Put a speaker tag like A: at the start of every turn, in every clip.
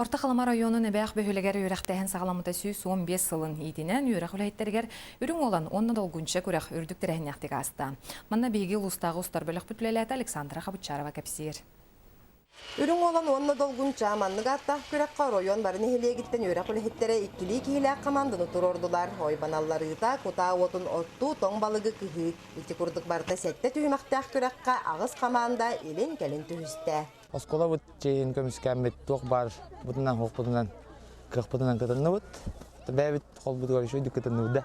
A: Орто Халыма районун Эбээх бөһүөлэгэр үөрэхтээһин саҕаламмыта 115 сылын иитинэн үөрэх үлэһиттэригэр Үрүҥ Уолан уонна Долгунча күрэх үрдүк тэрээһиннээхтик ааста. Манна биһиги улуустааҕы устар бөлөхпүт үлэлээтэ Александра Хабычарова кэпсиир.
B: Үрүҥ Уолан уонна Долгунча маннык ааттаах күрэххэ оройуон бары нэһилиэгиттэн үөрэх үлэһиттэрэ иккилии киһилээх хамаанданы туруордулар. Ойбоналларыыта, кутаа уотун оттуу, тоҥ балыгы кыһыы. Ити курдук барыта сэттэ түһүмэхтээх күрэххэ аҕыс хамаанда илин-кэлин түһүстэ.
C: Оскуолабыт чиэһин көмүскээммит туох баар бутунан хуохпутунан кыахпытынан кытынныбыт. Бэйэбит холбутугар үчүгэйдик кытынныбыт да.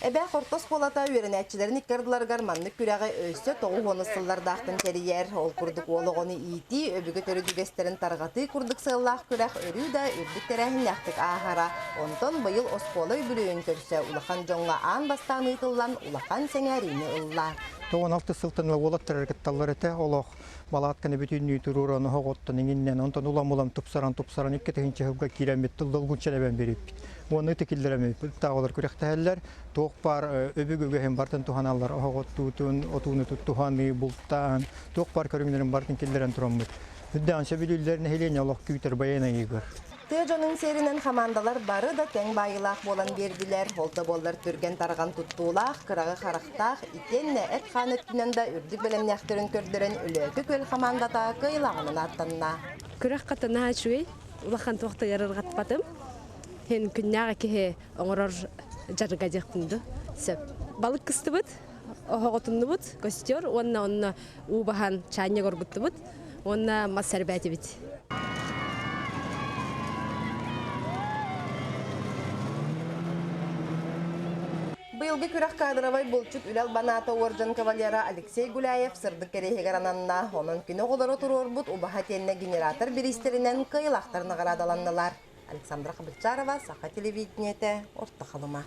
B: Эбээх орто оскуолата үөрэнээччилэрин икки ардыларыгар маннык күрэҕи өссө 90 сыллардаахтан тэрийэр. Ол курдук уол оҕону иитии, өбүгэ төрүт үгэстэрин тарҕатыы курдук сыаллаах күрэх өрүү да үрдүк тэрээһиннээхтик ааһара. Онтон быйыл оскуола үбүлүөйүн көрсө улахан дьоҥҥо аан бастаан ыытыллан улахан сэҥээриини ылла.
D: 96 сылтан ыла уолаттар кытталлар этэ. Олох балаакканы бүтүннүү туруоран оһоҕоттон иҥиннэн онтон улам-улам тупсаран-тупсаран 2 тыһыынча сылга киирэммит тыл долгунча эбэн биэриппит. Уонна ытыкиллэрэммит таҕалар күрэхтэһэллэр. Туох баар өбүг үгэһин бартын туһаналлар оһоҕоттуутун, отууну туһаныы, бултаан, туох баар көрүҥнэрин бартын киллэрэн тураммыт. Үрдээн сөбүлүүллэр нэһилиэнньэ олох күүтэр байанайыгар.
B: Тыа дьонун сиэринэн хамаандалар бары да тэҥ баайыылаах буолан биэрдилэр. Ол да буоллар түргэн-тарҕан туттуулаах, кыраҕы харахтаах, итиэннэ эт-хаан өттүнэн да үрдүк бэлэмнээхтэрин көрдөрөн Өлөөкө Күөл хамаандата кыайыылааҕынан ааттанна.
E: Күрэх хатана үчүгэй, улахан туох да ыарырҕатпатым. Һин күннээҕи киһи оҥорор дьарыга диэхпин дуу сөп. Балык кыстыбыт, оһоҕотуннубут, костер уонна онно уу баһан чаанньык оргуттубут уонна мас сэрбээтибит.
B: Быйылгы күрэх кадровай булчут үлэ албанаата уордьан кавалера Алексей Гуляев сырдык кэриэһигэр ананна. Онон күнү оҕолоро туруорбут убаһа тиэннэ генератор бириистэринэн кыайылаахтар наҕараадаланнылар. Александра Хабычарова, Саха телевидениетэ, Орто Халыма.